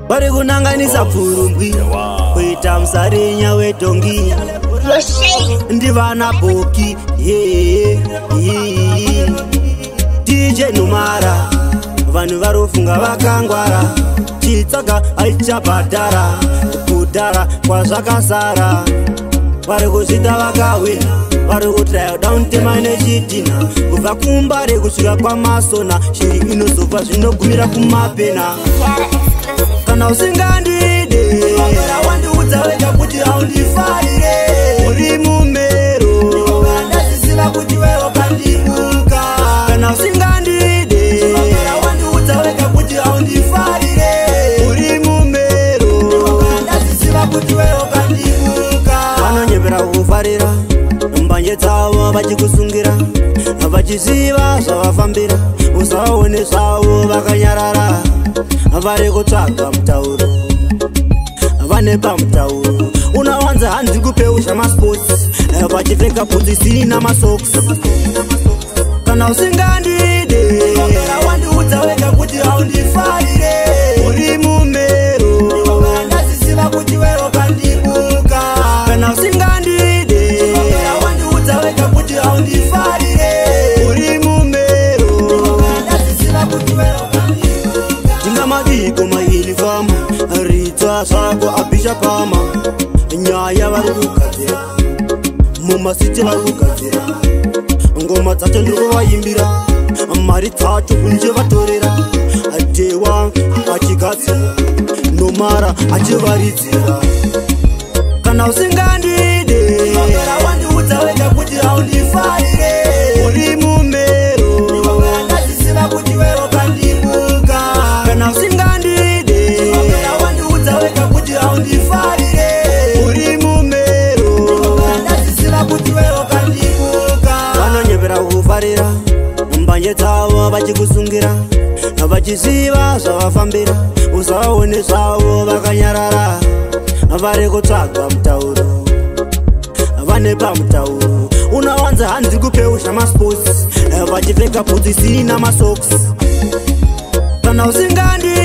Vari kunanganisa pfurumbwi kuita musarinya wedhongi. Ndivana boki ye DJ Numara, vanhu varofunga vakangwara. Chitsaga aichabhadhara kudhara kwazvakasara. Vari kuzvita vakawina, vari kutraya down nechidhina kubva kuMbare kusvika kwaMasona. Shiri inozobva zvinogumira kumapena. Kana usingandide, wandiudza wega kuti haundifarire. Uri mumero, ndazviziva kuti wewe wakandibuka. Kana usingandide, wandiudza wega kuti haundifarire. Uri mumero, ndazviziva kuti wewe wakandibuka. Vanonyepera kufarira mbanje dzavo vachikusungira, vachiziva zvavafambira. Usavaone zvavo vakanyarara, vari kutsvaga mutauro, vane pamutauro. Unowanza hanzi kupeu zvamasports, vachipfeka bhutsu isina masocks. Kana usingandide, wandiudza wega kuti haundifarire. Uri mumero, ndazviziva kuti wewe wakandibuka. Kana usingandide, wandiudza wega kuti haundifarire. Uri mumero, ndazviziva kuti wewe wakandibuka. Tingamadiko mailifama ritswa zvako abhisha pama nyaya. Vari kugadzira mumasiti, vari kugadzira ngoma dzacho, ndiri kuvaimbira. Mari dzacho ndichivatorera. Dhewa achigadzira, Nomara achivaridzira. Kana usingandide, wandiudza wega kuti haundifarire. Uri mumero, ndazviziva kuti wewe wakandibuka. Kana usingandide, wandiudza wega kuti haundifarire. Uri mumero, ndazviziva kuti wewe wakandibuka. Vanonyepera kufarira mbanje dzavo vachikusungira, vachiziva zvavafambira. Usavaone zvavo vakanyarara, vari kutsvaga mutauro, vane pamutauro. Unowanza hanzi kupeu zvamasports, vachipfeka bhutsu isina masocks. Kana usingandide